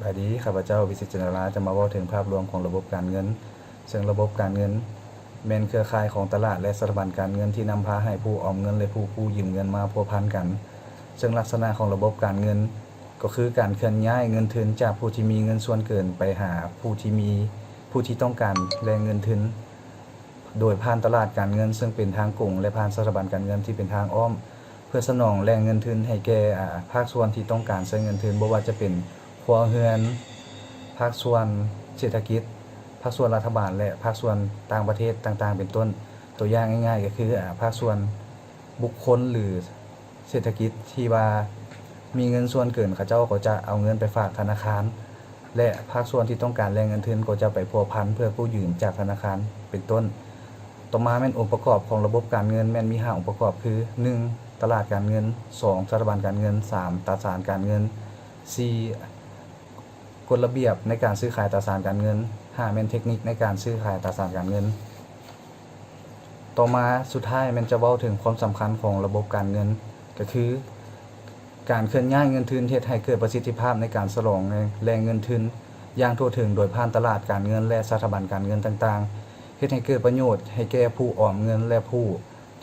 ສະບາຍດີ, ຂ້າພະເຈົ້າ ວິສິດ ຈັນດາລາ ຈະມາເວົ້າເຖິງພາບລວມຂອງລະບົບການເງິນ. ເຊິ່ງລະບົບການເງິນແມ່ນເຄືອຂ່າຍຂອງຕະຫຼາດ ແລະ ສະຖາບັນການເງິນທີ່ນຳພາໃຫ້ຜູ້ອອມເງິນ ແລະ ຜູ້ກູ້ຢືມເງິນມາພົວພັນກັນ. ເຊິ່ງລັກສະນະຂອງລະບົບການເງິນກໍຄືການເຄື່ອນຍ້າຍເງິນທຶນຈາກຜູ້ທີ່ມີເງິນສ່ວນເກີນໄປຫາຜູ້ທີ່ມີ, ຜູ້ທີ່ຕ້ອງການແຫຼ່ງເງິນທຶນ ໂດຍຜ່ານຕະຫຼາດການເງິນເຊິ່ງເປັນທາງກົງ ແລະ ຜ່ານສະຖາບັນການເງິນທີ່ເປັນທາງອ້ອມ ເພື່ອສະໜອງແຫຼ່ງເງິນທຶນໃຫ້ແກ່ ອາ ພາກສ່ວນທີ່ຕ້ອງການໃຊ້ເງິນທຶນ, ບໍ່ວ່າຈະເປັນຄົວເຮືອນ, ພາກສ່ວນເສດຖະກິດ, ພາກສ່ວນລັດຖະບານ ແລະ ພາກສ່ວນຕ່າງປະເທດຕ່າງໆ ເປັນຕົ້ນ. ຕົວຢ່າງງ່າຍໆ ກໍຄື ອາ ພາກສ່ວນບຸກຄົນ ຫຼື ເສດຖະກິດທີ່ວ່າມີເງິນສ່ວນເກີນ, ເຂົາເຈົ້າກໍຈະເອົາເງິນໄປຝາກທະນາຄານ ແລະ ພາກສ່ວນທີ່ຕ້ອງການແຫຼ່ງເງິນທຶນກໍຈະໄປພົວພັນເພື່ອກູ້ຢືມຈາກທະນາຄານ ເປັນຕົ້ນ. ຕໍ່ມາແມ່ນອົງປະກອບຂອງລະບົບການເງິນ ແມ່ນມີຫ້າອົງປະກອບຄື ໜຶ່ງ ຕະຫຼາດການເງິນ, ສອງ ສະຖາບັນການເງິນ, ສາມ ຕາສານການເງິນ, ສີ່ ກົດລະບຽບໃນການຊື້ຂາຍຕາສານການເງິນ, ຫ້າ ແມ່ນເທັກນິກໃນການຊື້ຂາຍຕາສານການເງິນ. ຕໍ່ມາສຸດທ້າຍແມ່ນຈະເວົ້າເຖິງຄວາມສຳຄັນຂອງລະບົບການເງິນ ກໍຄື ການເຄື່ອນຍ້າຍເງິນທຶນເຮັດໃຫ້ເກີດປະສິດທິພາບໃນການສະໜອງແຫຼ່ງເງິນທຶນຢ່າງທົ່ວເຖິງ ໂດຍຜ່ານຕະຫຼາດການເງິນ ແລະ ສະຖາບັນການເງິນຕ່າງໆ, ເຮັດໃຫ້ເກີດປະໂຫຍດໃຫ້ແກ່ຜູ້ອອມເງິນ ແລະ ຜູ້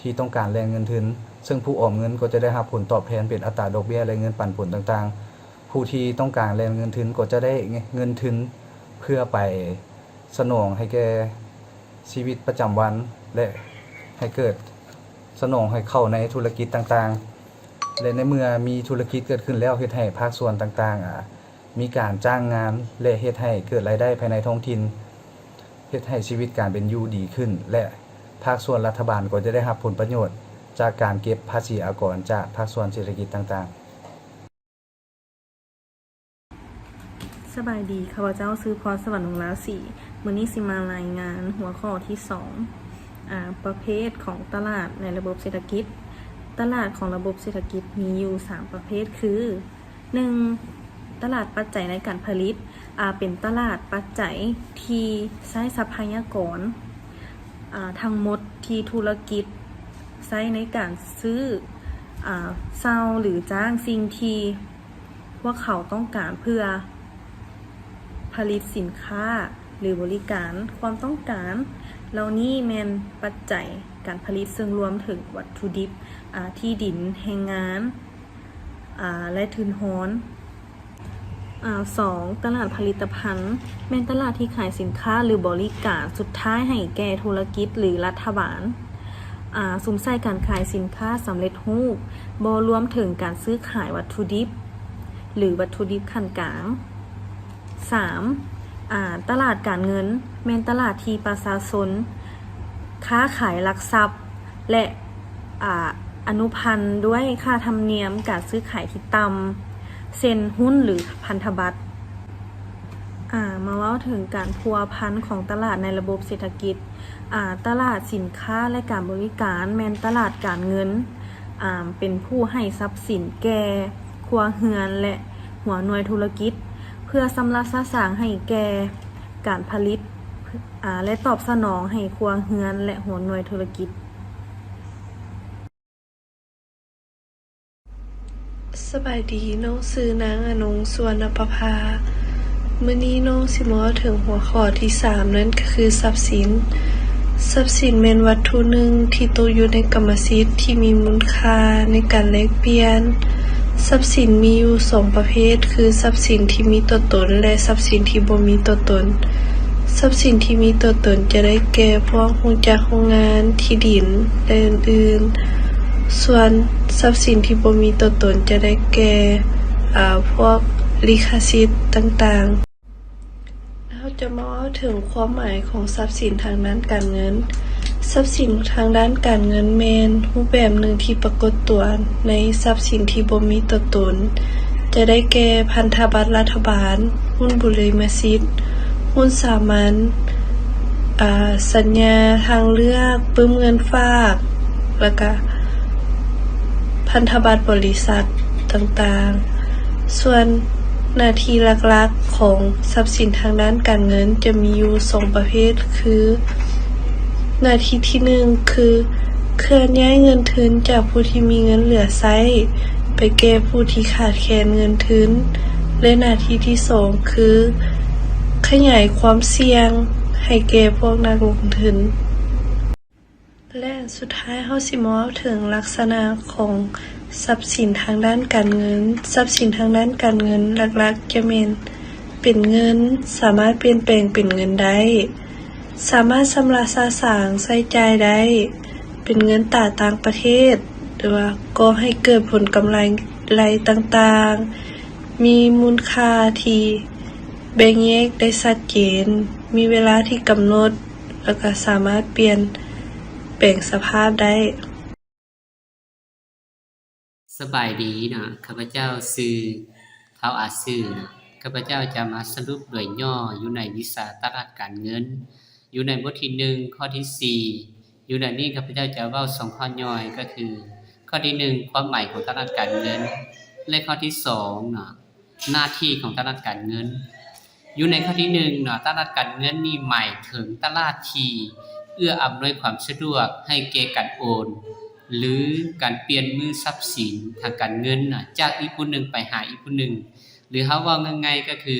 ທີ່ຕ້ອງການແຫຼ່ງເງິນທຶນ, ເຊິ່ງຜູ້ອອມເງິນກໍຈະໄດ້ຮັບຜົນຕອບແທນເປັນອັດຕາດອກເບ້ຍ ແລະ ເງິນປັນຜົນຕ່າງໆ. ຜູ້ທີ່ຕ້ອງການແຫຼ່ງເງິນທຶນກໍຈະໄດ້ເງິນທຶນເພື່ອໄປ ສະໜອງໃຫ້ແກ່ຊີວິດປະຈຳວັນ ແລະ ໃຫ້ເກີດ ສະໜອງໃຫ້ເຂົ້າໃນທຸລະກິດຕ່າງໆ ແລະ ໃນເມື່ອມີທຸລະກິດເກີດຂຶ້ນແລ້ວ ເຮັດໃຫ້ພາກສ່ວນຕ່າງໆ ອາ ມີການຈ້າງງານ ແລະ ເຮັດໃຫ້ເກີດລາຍໄດ້ພາຍໃນທ້ອງຖິ່ນ, ເຮັດໃຫ້ຊີວິດການເປັນຢູ່ດີຂຶ້ນ ແລະ ພາກສ່ວນລັດຖະບານກໍຈະໄດ້ຮັບຜົນປະໂຫຍດຈາກການເກັບພາສີອາກອນຈາກພາກສ່ວນເສດຖະກິດຕ່າງໆ. ສະບາຍດີ, ຂ້າພະເຈົ້າຊື່ ພອນສະຫວັນ ວົງລາສີ. ມື້ນີ້ຊິມາລາຍງານຫົວຂໍ້ທີສອງ ອາ ປະເພດຂອງຕະຫຼາດໃນລະບົບເສດຖະກິດ. ຕະຫຼາດຂອງລະບົບເສດຖະກິດມີຢູ່ສາມປະເພດຄື ໜຶ່ງ ຕະຫຼາດປັດໄຈໃນການຜະລິດ, ອາ ເປັນຕະຫຼາດປັດໄຈທີ່ໃຊ້ຊັບພະຍາກອນ ອາ ທັງໝົດທີ່ທຸລະກິດໃຊ້ໃນການຊື້, ອາ ເຊົ່າ ຫຼື ຈ້າງສິ່ງທີ່ ພວກເຂົາຕ້ອງການເພື່ອຜະລິດສິນຄ້າ ຫຼື ບໍລິການ. ຄວາມຕ້ອງການເຫຼົ່ານີ້ແມ່ນປັດໄຈການຜະລິດ ເຊິ່ງລວມເຖິງວັດຖຸດິບ, ອາ ທີ່ດິນ, ແຮງງານ, ອາ ແລະ ທຶນຮອນ. ອາ ສອງ ຕະຫຼາດຜະລິດຕະພັນ ແມ່ນຕະຫຼາດທີ່ຂາຍສິນຄ້າ ຫຼື ບໍລິການສຸດທ້າຍໃຫ້ແກ່ທຸລະກິດ ຫຼື ລັດຖະບານ. ອາ ສຸມໃສ່ການຂາຍສິນຄ້າສຳເລັດຮູບ, ບໍ່ລວມເຖິງການຊື້ຂາຍວັດຖຸດິບ ຫຼື ວັດຖຸດິບຂັ້ນກາງ. ສາມ ອາ ຕະຫຼາດການເງິນ ແມ່ນຕະຫຼາດທີ່ປະຊາຊົນຄ້າຂາຍຫຼັກຊັບ ແລະ ອາ ອະນຸພັນດ້ວຍຄ່າທຳນຽມການຊື້ຂາຍທີ່ຕ່ຳ ເຊັ່ນ ຫຸ້ນ ຫຼື ພັນທະບັດ. ອາ ມາເວົ້າເຖິງການພົວພັນຂອງຕະຫຼາດໃນລະບົບເສດຖະກິດ. ອາ ຕະຫຼາດສິນຄ້າ ແລະ ການບໍລິການ ແມ່ນຕະຫຼາດການເງິນ, ອາ ເປັນຜູ້ໃຫ້ຊັບສິນແກ່ຄົວເຮືອນ ແລະ ຫົວໜ່ວຍທຸລະກິດ ເພື່ອຊຳລະສະສາງໃຫ້ແກ່ການຜະລິດ, ອາ ແລະ ຕອບສະໜອງໃຫ້ຄົວເຮືອນ ແລະ ຫົວໜ່ວຍທຸລະກິດ. ສະບາຍດີ, ນ້ອງຊື່ນາງ ອະນົງ ສຸວັນນະປະພາ. ມື້ນີ້ນ້ອງຊິມາເວົ້າເຖິງຫົວຂໍ້ທີສາມ ນັ້ນກໍຄືຊັບສິນ. ຊັບສິນແມ່ນວັດຖຸໜຶ່ງທີ່ຕົກຢູ່ໃນກຳມະສິດທີ່ມີມູນຄ່າໃນການແລກປ່ຽນ. ຊັບສິນມີຢູ່ສອງປະເພດ ຄືຊັບສິນທີ່ມີຕົວຕົນ ແລະ ຊັບສິນທີ່ບໍ່ມີຕົວຕົນ. ຊັບສິນທີ່ມີຕົວຕົນຈະໄດ້ແກ່ພວກໂຮງຈັກໂຮງງານ, ທີ່ດິນ ແລະ ອື່ນໆ. ສ່ວນຊັບສິນທີ່ບໍ່ມີຕົວຕົນຈະໄດ້ແກ່ ອາ ພວກລິຂະສິດຕ່າງໆ. ເຮົາຈະມາເວົ້າເຖິງຄວາມໝາຍຂອງຊັບສິນທາງດ້ານການເງິນ. ຊັບສິນທາງດ້ານການເງິນແມ່ນຮູບແບບໜຶ່ງທີ່ປາກົດຕົວໃນຊັບສິນທີ່ບໍ່ມີຕົວຕົນ, ຈະໄດ້ແກ່ພັນທະບັດລັດຖະບານ, ຫຸ້ນບູລິມະສິດ, ຫຸ້ນສາມັນ, ອາ ສັນຍາທາງເລືອກ, ປຶ້ມເງິນຝາກ ແລ້ວກະພັນທະບັດບໍລິສັດຕ່າງໆ. ສ່ວນໜ້າທີ່ຫຼັກໆຂອງຊັບສິນທາງດ້ານການເງິນຈະມີຢູ່ສອງປະເພດ ຄື ໜ້າທີ່ທີໜຶ່ງ ຄື ເຄື່ອນຍ້າຍເງິນທຶນຈາກຜູ້ທີ່ມີເງິນເຫຼືອໃຊ້ໄປແກ່ຜູ້ທີ່ຂາດແຄນເງິນທຶນ. ແລະ ໜ້າທີ່ທີສອງຄື ຂະຫຍາຍຄວາມສ່ຽງໃຫ້ແກ່ພວກນັກລົງທຶນ. ແລະ ອັນສຸດທ້າຍເຮົາຊິມາເວົ້າເຖິງລັກສະນະຂອງຊັບສິນທາງດ້ານການເງິນ. ຊັບສິນທາງດ້ານການເງິນຫຼັກໆຈະແມ່ນເປັນເງິນ, ສາມາດປ່ຽນແປງເປັນເງິນໄດ້, ສາມາດຊຳລະສະສາງໃຊ້ຈ່າຍໄດ້, ເປັນເງິນຕາຕ່າງປະເທດ ຫຼືວ່າກໍ່ໃຫ້ເກີດຜົນກຳໄລ ໄລຕ່າງໆ, ມີມູນຄ່າທີ່ແບ່ງແຍກໄດ້ຊັດເຈນ, ມີເວລາທີ່ກຳນົດ ແລ້ວກໍສາມາດປ່ຽນແປງສະພາບໄດ້. ສະບາຍດີເນາະ, ຂ້າພະເຈົ້າຊື່ ທ້າວ ອາຊື່ ເນາະ. ຂ້າພະເຈົ້າຈະມາສະຫຼຸບໂດຍຫຍໍ້ຢູ່ໃນວິຊາຕະຫຼາດການເງິນ ຢູ່ໃນບົດທີໜຶ່ງ ຂໍ້ທີສີ່. ຢູ່ໃນນີ້ຂ້າພະເຈົ້າຈະເວົ້າສອງຂໍ້ຫຍໍ້ ກໍຄື ຂໍ້ທີໜຶ່ງ ຄວາມໝາຍຂອງຕະຫຼາດການເງິນ ແລະ ຂໍ້ທີສອງເນາະ ໜ້າທີ່ຂອງຕະຫຼາດການເງິນ. ຢູ່ໃນຂໍ້ທີໜຶ່ງເນາະ ຕະຫຼາດການເງິນນີ້ໝາຍເຖິງຕະຫຼາດທີ່ເອື້ອອຳນວຍຄວາມສະດວກໃຫ້ແກ່ການໂອນ ຫຼື ການປ່ຽນມືຊັບສິນທາງການເງິນນະ ຈາກອີກຜູ້ໜຶ່ງໄປຫາອີກຜູ້ໜຶ່ງ ຫຼື ເຮົາເວົ້າງ່າຍໆກໍຄື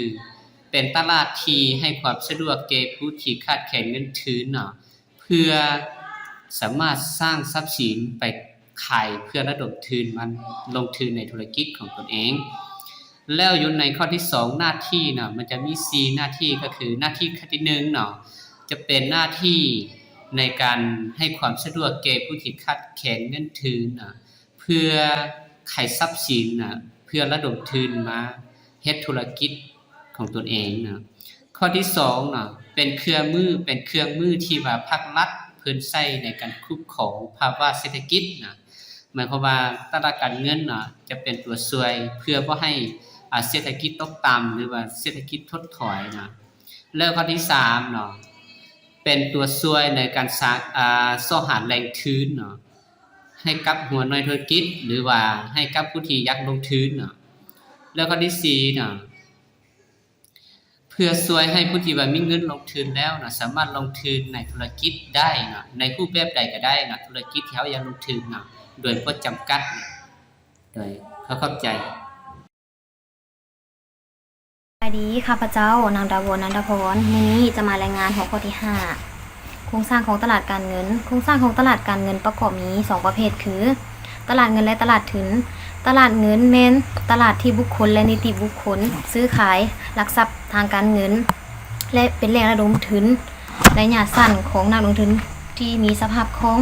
ເປັນຕະຫຼາດທີ່ໃຫ້ຄວາມສະດວກແກ່ຜູ້ທີ່ຂາດແຄນເງິນທຶນເນາະ ເພື່ອສາມາດສ້າງຊັບສິນໄປຂາຍ ເພື່ອລະດົມທຶນມາລົງທຶນໃນທຸລະກິດຂອງຕົນເອງ. ແລ້ວຢູ່ໃນຂໍ້ທີສອງ ໜ້າທີ່ເນາະ ມັນຈະມີສີ່ໜ້າທີ່ ກໍຄືໜ້າທີ່ຂັ້ນທີໜຶ່ງເນາະ ຈະເປັນໜ້າທີ່ໃນການໃຫ້ຄວາມສະດວກແກ່ຜູ້ທີ່ຂາດແຄນເງິນທຶນເນາະ ເພື່ອຂາຍຊັບສິນນະ ເພື່ອລະດົມທຶນມາເຮັດທຸລະກິດຂອງຕົນເອງນະ. ຂໍ້ທີສອງນະ ເປັນເຄື່ອງມື ເປັນເຄື່ອງມືທີ່ວ່າພາກລັດເພິ່ນໃຊ້ໃນການຄຸ້ມຄອງພາວະເສດຖະກິດນະ. ໝາຍຄວາມວ່າຕະຫຼາດການເງິນນະ ຈະເປັນຕົວຊ່ວຍເພື່ອບໍ່ໃຫ້ ອາ ເສດຖະກິດຕົກຕ່ຳ ຫຼືວ່າເສດຖະກິດຖົດຖອຍນະ. ແລ້ວຂໍ້ທີສາມເນາະ ເປັນຕົວຊ່ວຍໃນການສ້າງ ອາ ຊອກຫາແຫຼ່ງທຶນເນາະ ໃຫ້ກັບຫົວໜ່ວຍທຸລະກິດ ຫຼືວ່າໃຫ້ກັບຜູ້ທີ່ຢາກລົງທຶນເນາະ. ແລ້ວຂໍ້ທີສີ່ເນາະ ເພື່ອຊ່ວຍໃຫ້ຜູ້ທີ່ວ່າມີເງິນລົງທຶນແລ້ວເນາະ ສາມາດລົງທຶນໃນທຸລະກິດໄດ້ເນາະ ໃນຮູບແບບໃດກໍໄດ້ເນາະ ທຸລະກິດທີ່ເຮົາຢາກລົງທຶນເນາະ ໂດຍບໍ່ຈຳກັດເນາະ. ໂດຍ ຂໍຂອບໃຈ. ສະບາຍດີ, ຂ້າພະເຈົ້າ ນາງ ດາວົນ ນັນທະພອນ. ມື້ນີ້ຈະມາລາຍງານຫົວຂໍ້ທີຫ້າ ໂຄງສ້າງຂອງຕະຫຼາດການເງິນ. ໂຄງສ້າງຂອງຕະຫຼາດການເງິນປະກອບມີສອງປະເພດ ຄື ຕະຫຼາດເງິນ ແລະ ຕະຫຼາດທຶນ. ຕະຫຼາດເງິນແມ່ນຕະຫຼາດທີ່ບຸກຄົນ ແລະ ນິຕິບຸກຄົນຊື້ຂາຍຫຼັກຊັບທາງການເງິນ ແລະ ເປັນແຫຼ່ງລະດົມທຶນ. ໄລຍະສັ້ນຂອງນັກລົງທຶນທີ່ມີສະພາບຄ່ອງ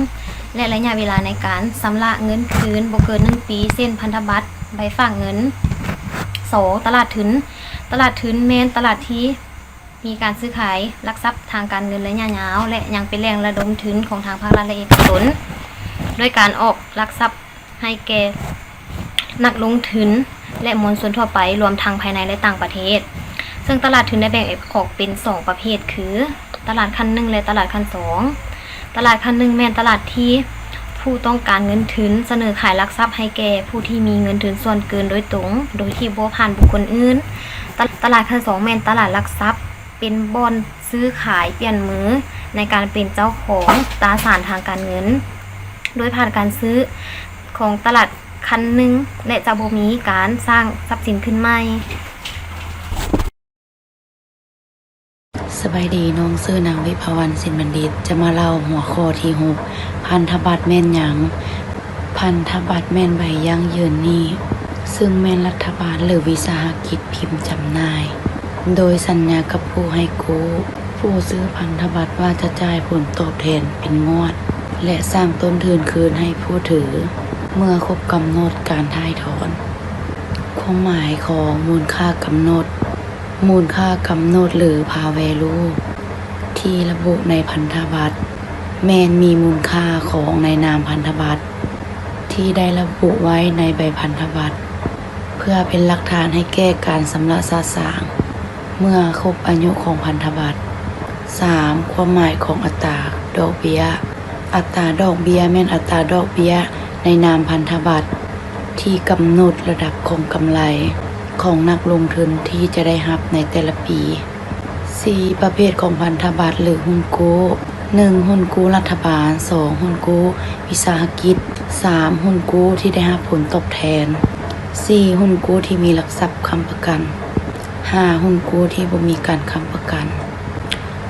ແລະ ໄລຍະເວລາໃນການຊຳລະເງິນຄືນບໍ່ເກີນໜຶ່ງປີ ເຊັ່ນ ພັນທະບັດ, ໃບຝາກເງິນ. ສອງ ຕະຫຼາດທຶນ. ຕະຫຼາດທຶນແມ່ນຕະຫຼາດທີ່ມີການຊື້ຂາຍຫຼັກຊັບທາງການເງິນໄລຍະຍາວ ແລະ ຍັງເປັນແຫຼ່ງລະດົມທຶນຂອງທາງພາກລັດ ແລະ ເອກະຊົນ ດ້ວຍການອອກຫຼັກຊັບ ໃຫ້ແກ່ນັກລົງທຶນ ແລະ ມວນຊົນທົ່ວໄປ ລວມທັງພາຍໃນ ແລະ ຕ່າງປະເທດ. ເຊິ່ງຕະຫຼາດທຶນໄດ້ແບ່ງອອກເປັນສອງປະເພດ ຄື ຕະຫຼາດຂັ້ນໜຶ່ງ ແລະ ຕະຫຼາດຂັ້ນສອງ. ຕະຫຼາດຂັ້ນໜຶ່ງແມ່ນຕະຫຼາດທີ່ຜູ້ຕ້ອງການເງິນທຶນສະເໜີຂາຍຫຼັກຊັບໃຫ້ແກ່ຜູ້ທີ່ມີເງິນທຶນສ່ວນເກີນໂດຍຕົງ ໂດຍທີ່ບໍ່ຜ່ານບຸກຄົນອື່ນ. ຕະ ຕະຫຼາດຂັ້ນສອງແມ່ນຕະຫຼາດຫຼັກຊັບ ເປັນບ່ອນຊື້ຂາຍປ່ຽນມືໃນການເປັນເຈົ້າຂອງຕາສານທາງການເງິນ ໂດຍຜ່ານການຊື້ຂອງຕະຫຼາດຂັ້ນໜຶ່ງ ແລະ ຈະບໍ່ມີການສ້າງຊັບສິນຂຶ້ນໃໝ່. ສະບາຍດີ, ນ້ອງຊື່ນາງ ວິພາວັນ ສິນບັນດິດ ຈະມາເລົ່າຫົວຂໍ້ທີຫົກ ພັນທະບັດແມ່ນຫຍັງ? ພັນທະບັດແມ່ນໃບຢັ້ງຢືນໜີ້ ຊຶ່ງແມ່ນລັດຖະບານ ຫຼື ວິສາຫະກິດພິມຈຳໜ່າຍ ໂດຍສັນຍາກັບຜູ້ໃຫ້ກູ້, ຜູ້ຊື້ພັນທະບັດວ່າຈະຈ່າຍຜົນຕອບແທນເປັນງວດ ແລະ ສ້າງຕົ້ນທຶນຄືນໃຫ້ຜູ້ຖືເມື່ອຄົບກຳນົດການຖ່າຍຖອນ. ຄວາມໝາຍຂອງມູນຄ່າກຳນົດ. ມູນຄ່າກຳນົດ ຫຼື Par Value ທີ່ລະບຸໃນພັນທະບັດ ແມ່ນມີມູນຄ່າຂອງໃນນາມພັນທະບັດ ທີ່ໄດ້ລະບຸໄວ້ໃນໃບພັນທະບັດ ເພື່ອເປັນຫຼັກຖານໃຫ້ແກ່ການຊຳລະສະສາງເມື່ອຄົບອາຍຸຂອງພັນທະບັດ. ສາມ ຄວາມໝາຍຂອງອັດຕາດອກເບ້ຍ. ອັດຕາດອກເບ້ຍແມ່ນອັດຕາດອກເບ້ຍໃນນາມພັນທະບັດ ທີ່ກຳນົດລະດັບຂອງກຳໄລຂອງນັກລົງທຶນທີ່ຈະໄດ້ຮັບໃນແຕ່ລະປີ. ສີ່ ປະເພດຂອງພັນທະບັດ ຫຼື ຮຸ້ນກູ້. ໜຶ່ງ ຮຸ້ນກູ້ລັດຖະບານ. ສອງ ຮຸ້ນກູ້ວິສາຫະກິດ. ສາມ ຮຸ້ນກູ້ທີ່ໄດ້ຮັບຜົນຕອບແທນ. ສີ່ ຮຸ້ນກູ້ທີ່ມີຫຼັກຊັບຄ້ຳປະກັນ. ຫ້າ ຫຸ້ນກູ້ທີ່ບໍ່ມີການຄ້ຳປະກັນ.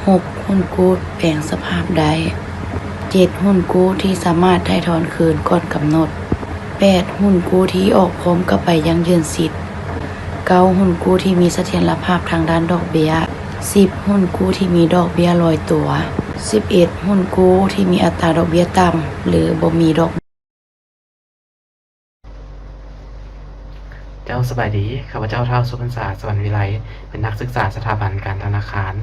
ຫົກ ຫຸ້ນກູ້ແປງສະພາບໄດ້. ເຈັດ ຫຸ້ນກູ້ທີ່ສາມາດໄຖ່ຖອນຄືນກ່ອນກຳນົດ. ແປດ ຫຸ້ນກູ້ທີ່ອອກພ້ອມກັບໃບຢັ້ງຢືນສິດ. ເກົ້າ ຫຸ້ນກູ້ທີ່ມີສະຖຽນລະພາບທາງດ້ານດອກເບ້ຍ. ສິບ ຫຸ້ນກູ້ທີ່ມີດອກເບ້ຍລອຍຕົວ. ສິບເອັດ ຫຸ້ນກູ້ທີ່ມີອັດຕາດອກເບ້ຍຕ່ຳ ຫຼື ບໍ່ມີດອກ ເຈົ້າ ສະບາຍດີ. ຂ້າພະເຈົ້າ ທ້າວ ສຸພັນສາ ສະຫວັນວິໄລ ເປັນນັກສຶກສາສະຖາບັນການທະນາຄານ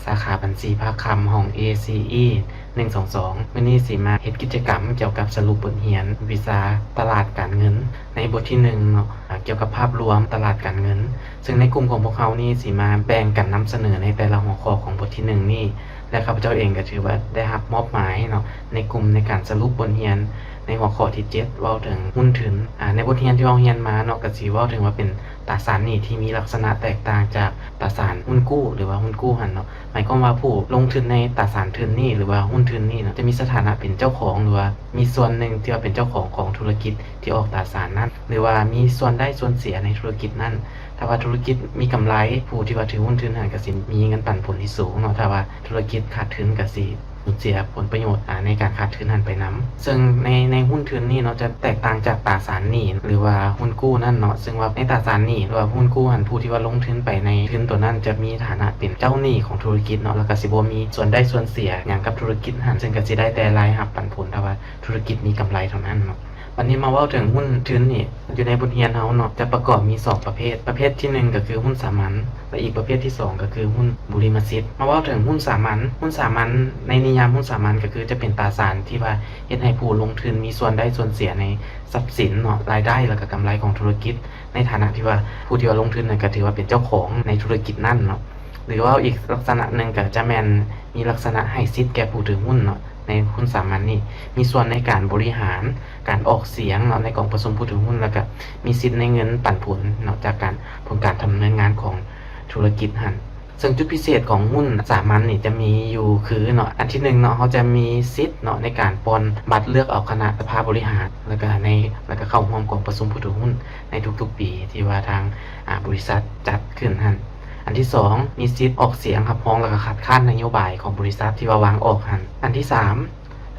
ສາຂາບັນຊີພາກຄ່ຳ ຫ້ອງ ເອ ຊີ ອີ ໜຶ່ງສອງສອງ. ມື້ນີ້ຊິມາເຮັດກິດຈະກຳກ່ຽວກັບສະຫຼຸບບົດຮຽນວິຊາຕະຫຼາດການເງິນ ໃນບົດທີໜຶ່ງເນາະ, ກ່ຽວກັບພາບລວມຕະຫຼາດການເງິນ. ເຊິ່ງໃນກຸ່ມຂອງພວກເຮົານີ້ຊິມາແບ່ງກັນນຳສະເໜີໃນແຕ່ລະຫົວຂໍ້ຂອງບົດທີໜຶ່ງນີ້ ແລະ ຂ້າພະເຈົ້າເອງກໍຖືວ່າໄດ້ຮັບມອບໝາຍເນາະ ໃນກຸ່ມໃນການສະຫຼຸບບົດຮຽນໃນຫົວຂໍ້ທີເຈັດ ເວົ້າເຖິງຫຸ້ນທຶນ. ອາ ໃນບົດຮຽນທີ່ເຮົາຮຽນມາເນາະ ກໍຊິເວົ້າເຖິງວ່າເປັນຕາສານໜີ້ທີ່ມີລັກສະນະແຕກຕ່າງຈາກຕາສານຫຸ້ນກູ້ ຫຼືວ່າຫຸ້ນກູ້ຫັ້ນເນາະ. ໝາຍຄວາມວ່າຜູ້ລົງທຶນໃນຕາສານທຶນນີ້ ຫຼືວ່າຫຸ້ນທຶນນີ້ເນາະ ຈະມີສະຖານະເປັນເຈົ້າຂອງ ຫຼືວ່າມີສ່ວນໜຶ່ງທີ່ວ່າເປັນເຈົ້າຂອງຂອງທຸລະກິດທີ່ອອກຕາສານນັ້ນ ຫຼືວ່າມີສ່ວນໄດ້ສ່ວນເສຍໃນທຸລະກິດນັ້ນ. ຖ້າວ່າທຸລະກິດມີກຳໄລ ຜູ້ທີ່ວ່າຖືຫຸ້ນທຶນຫັ້ນກໍຊິມີເງິນປັນຜົນທີ່ສູງເນາະ, ຖ້າວ່າທຸລະກິດຂາດທຶນກໍຊິສູນເສຍຜົນປະໂຫຍດ ອາ ໃນການຂາດທຶນຫັ້ນໄປນຳ. ເຊິ່ງໃນ ໃນຫຸ້ນທຶນນີ້ເນາະ ຈະແຕກຕ່າງຈາກຕາສານໜີ້ ຫຼືວ່າຫຸ້ນກູ້ນັ້ນເນາະ, ເຊິ່ງວ່າໃນຕາສານໜີ້ ຫຼືວ່າຫຸ້ນກູ້ຫັ້ນ ຜູ້ທີ່ວ່າລົງທຶນໄປໃນທຶນໂຕນັ້ນ ຈະມີຖານະເປັນເຈົ້າໜີ້ຂອງທຸລະກິດເນາະ, ແລ້ວກໍຊິບໍ່ມີສ່ວນໄດ້ສ່ວນເສຍຫຍັງກັບທຸລະກິດຫັ້ນ, ເຊິ່ງກໍຊິໄດ້ແຕ່ລາຍຮັບປັນຜົນ ຖ້າວ່າທຸລະກິດມີກຳໄລເທົ່ານັ້ນເນາະ. ບັດນີ້ມາເວົ້າເຖິງຫຸ້ນທຶນນີ້ ຢູ່ໃນບົດຮຽນເຮົາເນາະ ຈະປະກອບມີສອງປະເພດ. ປະເພດທີໜຶ່ງກໍຄືຫຸ້ນສາມັນ ແລະ ອີກປະເພດທີສອງກໍຄືຫຸ້ນບູລິມະສິດ. ມາເວົ້າເຖິງຫຸ້ນສາມັນ. ຫຸ້ນສາມັນໃນນິຍາມຫຸ້ນສາມັນກໍຄືຈະເປັນຕາສານທີ່ວ່າເຮັດໃຫ້ຜູ້ລົງທຶນມີສ່ວນໄດ້ສ່ວນເສຍໃນຊັບສິນເນາະ, ລາຍໄດ້ ແລ້ວກໍກຳໄລຂອງທຸລະກິດ ໃນຖານະທີ່ວ່າຜູ້ທີ່ວ່າລົງທຶນນັ້ນກໍຖືວ່າເປັນເຈົ້າຂອງໃນທຸລະກິດນັ້ນເນາະ. ຫຼືເວົ້າອີກລັກສະນະໜຶ່ງກໍຈະແມ່ນມີລັກສະນະໃຫ້ສິດແກ່ຜູ້ຖືຫຸ້ນເນາະ ໃນຫຸ້ນສາມັນນີ້ ມີສ່ວນໃນການບໍລິຫານ ການອອກສຽງເນາະ ໃນກອງປະຊຸມຜູ້ຖືຫຸ້ນ ແລ້ວກະມີສິດໃນເງິນປັນຜົນເນາະ ຈາກການ ຜົນການດຳເນີນງານຂອງທຸລະກິດຫັ້ນ. ເຊິ່ງຈຸດພິເສດຂອງຫຸ້ນສາມັນນີ້ຈະມີຢູ່ຄືເນາະ ອັນທີໜຶ່ງເນາະ ເຮົາຈະມີສິດເນາະ ໃນການປ່ອນບັດເລືອກເອົາຄະນະສະພາບໍລິຫານ ແລ້ວກະໃນ ແລ້ວກະເຂົ້າຮ່ວມກອງປະຊຸມຜູ້ຖືຫຸ້ນໃນທຸກໆປີ ທີ່ວ່າທາງ ອາ ບໍລິສັດຈັດຂຶ້ນຫັ້ນ. ອັນທີສອງ ມີສິດອອກສຽງຮັບຮອງ ແລ້ວກະຄັດຄ້ານນະໂຍບາຍຂອງບໍລິສັດທີ່ວ່າວາງອອກຫັ້ນ. ອັນທີສາມ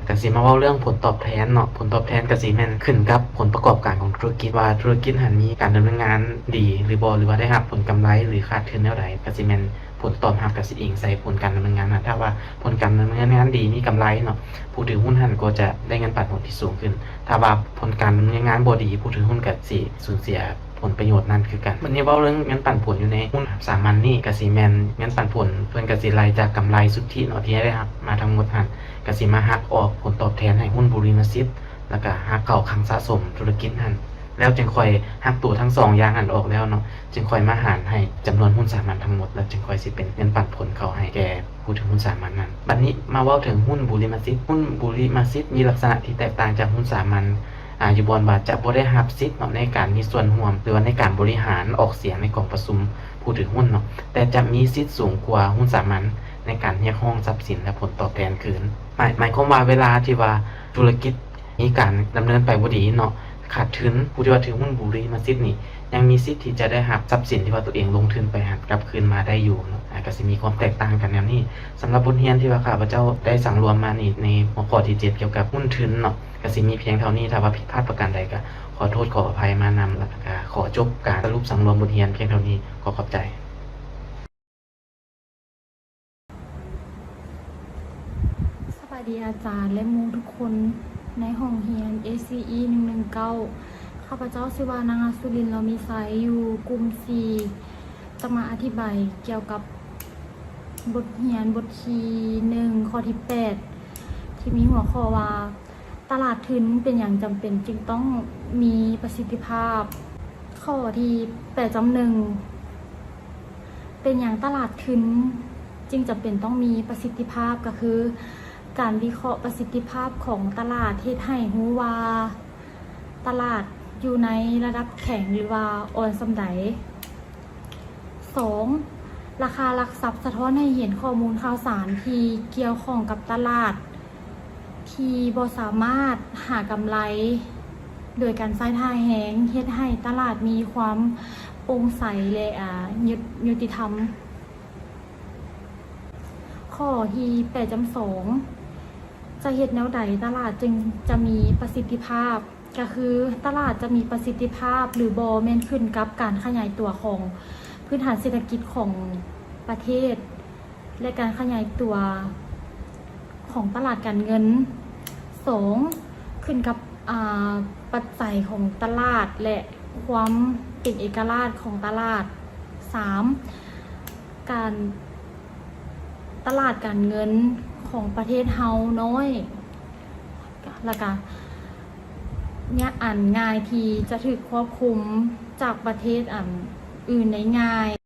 ກະຊິມາເວົ້າເລື່ອງຜົນຕອບແທນເນາະ, ຜົນຕອບແທນກະຊິແມ່ນຂຶ້ນກັບຜົນປະກອບການຂອງທຸລະກິດ ວ່າທຸລະກິດຫັ້ນມີການດຳເນີນງານດີຫຼືບໍ່ ຫຼືວ່າໄດ້ຮັບຜົນກຳໄລ ຫຼືຂາດທຶນແນວໃດ, ກະຊິແມ່ນຜົນຕອບຮັບກະຊິອີງໃສ່ຜົນການດຳເນີນງານຫັ້ນ. ຖ້າວ່າຜົນການດຳເນີນງານດີ ມີກຳໄລເນາະ, ຜູ້ຖືຫຸ້ນຫັ້ນກໍຈະໄດ້ເງິນປັນຜົນທີ່ສູງຂຶ້ນ. ຖ້າວ່າຜົນການດຳເນີນງານບໍ່ດີ ຜູ້ຖືຫຸ້ນກະຊິສູນເສຍ ຜົນປະໂຫຍດນັ້ນຄືກັນ. ບັດນີ້ເວົ້າເລື່ອງເງິນປັນຜົນຢູ່ໃນຫຸ້ນສາມັນນີ້ ກະຊິແມ່ນເງິນປັນຜົນ ເພິ່ນກະຊິໄລ່ຈາກກຳໄລສຸດທິເນາະ ທີ່ໄດ້ຮັບມາທັງໝົດຫັ້ນ ກະຊິມາຫັກອອກຜົນຕອບແທນໃຫ້ຫຸ້ນບູລິມະສິດ ແລ້ວກະຫັກເຂົ້າຄັງສະສົມທຸລະກິດຫັ້ນ ແລ້ວຈຶ່ງຄ່ອຍຫັກໂຕທັງສອງຢ່າງຫັ້ນອອກແລ້ວເນາະ ຈຶ່ງຄ່ອຍມາຫານໃຫ້ຈຳນວນຫຸ້ນສາມັນທັງໝົດ ແລ້ວຈຶ່ງຄ່ອຍຊິເປັນເງິນປັນຜົນເຂົ້າໃຫ້ແກ່ຜູ້ຖືຫຸ້ນສາມັນນັ້ນ. ບັດນີ້ມາເວົ້າເຖິງຫຸ້ນບູລິມະສິດ. ຫຸ້ນບູລິມະສິດມີລັກສະນະທີ່ແຕກຕ່າງຈາກຫຸ້ນສາມັນ ອາ ຢູ່ບ່ອນວ່າຈະບໍ່ໄດ້ຮັບສິດເນາະ ໃນການມີສ່ວນຮ່ວມ ຫຼືວ່າໃນການບໍລິຫານອອກສຽງໃນກອງປະຊຸມຜູ້ຖືຫຸ້ນເນາະ, ແຕ່ຈະມີສິດສູງກວ່າຫຸ້ນສາມັນໃນການຮຽກຮ້ອງຊັບສິນ ແລະ ຜົນຕອບແທນຄືນ. ໝາຍ ໝາຍຄວາມວ່າເວລາທີ່ວ່າທຸລະກິດມີການດຳເນີນໄປບໍ່ດີເນາະ, ຂາດທຶນ, ຜູ້ທີ່ວ່າຖືຫຸ້ນບູລິມະສິດນີ້ ຍັງມີສິດທີ່ຈະໄດ້ຮັບຊັບສິນທີ່ວ່າຕົວເອງລົງທຶນໄປຫັ້ນກັບຄືນມາໄດ້ຢູ່ເນາະ. ອາ ກໍຊິມີຄວາມແຕກຕ່າງກັນແນວນີ້. ສຳລັບບົດຮຽນທີ່ວ່າຂ້າພະເຈົ້າໄດ້ສັງລວມມານີ້ ໃນຫົວຂໍ້ທີເຈັດ ກ່ຽວກັບຫຸ້ນທຶນເນາະ ກະຊິມີພຽງເທົ່ານີ້. ຖ້າວ່າຜິດພາດປະການໃດກະຂໍໂທດຂໍອະໄພມານຳ ແລ້ວກະຂໍຈົບການສະຫຼຸບສັງລວມບົດຮຽນພຽງເທົ່ານີ້. ຂໍຂອບໃຈ. ສະບາຍດີອາຈານ ແລະ ໝູ່ທຸກຄົນໃນຫ້ອງຮຽນ ເອ ຊີ ອີ ໜຶ່ງໜຶ່ງເກົ້າ. ຂ້າພະເຈົ້າຊື່ວ່ານາງ ອາສຸລິນ ລາວມີໄຊ ຢູ່ກຸ່ມສີ່ ຈະມາອະທິບາຍກ່ຽວກັບບົດຮຽນບົດທີໜຶ່ງ ຂໍ້ທີແປດ ທີ່ມີຫົວຂໍ້ວ່າ ຕະຫຼາດທຶນເປັນຫຍັງຈຳເປັນຈຶ່ງຕ້ອງມີປະສິດທິພາບ? ຂໍ້ທີແປດຈຸດໜຶ່ງ ເປັນຫຍັງຕະຫຼາດທຶນຈຶ່ງຈຳເປັນຕ້ອງມີປະສິດທິພາບ? ກໍຄືການວິເຄາະປະສິດທິພາບຂອງຕະຫຼາດ ເຮັດໃຫ້ຮູ້ວ່າຕະຫຼາດຢູ່ໃນລະດັບແຂງ ຫຼືວ່າອ່ອນສ່ຳໃດ. ສອງ ລາຄາຫຼັກຊັບສະທ້ອນໃຫ້ເຫັນຂໍ້ມູນຂ່າວສານທີ່ກ່ຽວຂ້ອງກັບຕະຫຼາດ ທີ່ບໍ່ສາມາດຫາກຳໄລໂດຍການໃຊ້ທ່າແຮງ ເຮັດໃຫ້ຕະຫຼາດມີຄວາມ ໂປ່ງໃສ ແລະ ອາ ຍຸ ຍຸຕິທຳ. ຂໍ້ທີແປດຈຳສອງ ຈະເຮັດແນວໃດຕະຫຼາດຈຶ່ງຈະມີປະສິດທິພາບ? ກະຄືຕະຫຼາດຈະມີປະສິດທິພາບ ຫຼື ບໍ່ ແມ່ນຂຶ້ນກັບການຂະຫຍາຍຕົວຂອງພື້ນຖານເສດຖະກິດຂອງປະເທດ ແລະ ການຂະຫຍາຍຕົວຂອງຕະຫຼາດການເງິນ. ສອງ ຂຶ້ນກັບ ອາ ປັດໄຈຂອງຕະຫຼາດ ແລະ ຄວາມເປັນເອກະລາດຂອງຕະຫຼາດ. ສາມ ການ ຕະຫຼາດການເງິນຂອງປະເທດເຮົານ້ອຍ ແລ້ວກະຍາກ ອັນ ງ່າຍທີ່ຈະຖືກຄວບຄຸມຈາກປະເທດ ອັນ ອື່ນໄດ້ງ່າຍ.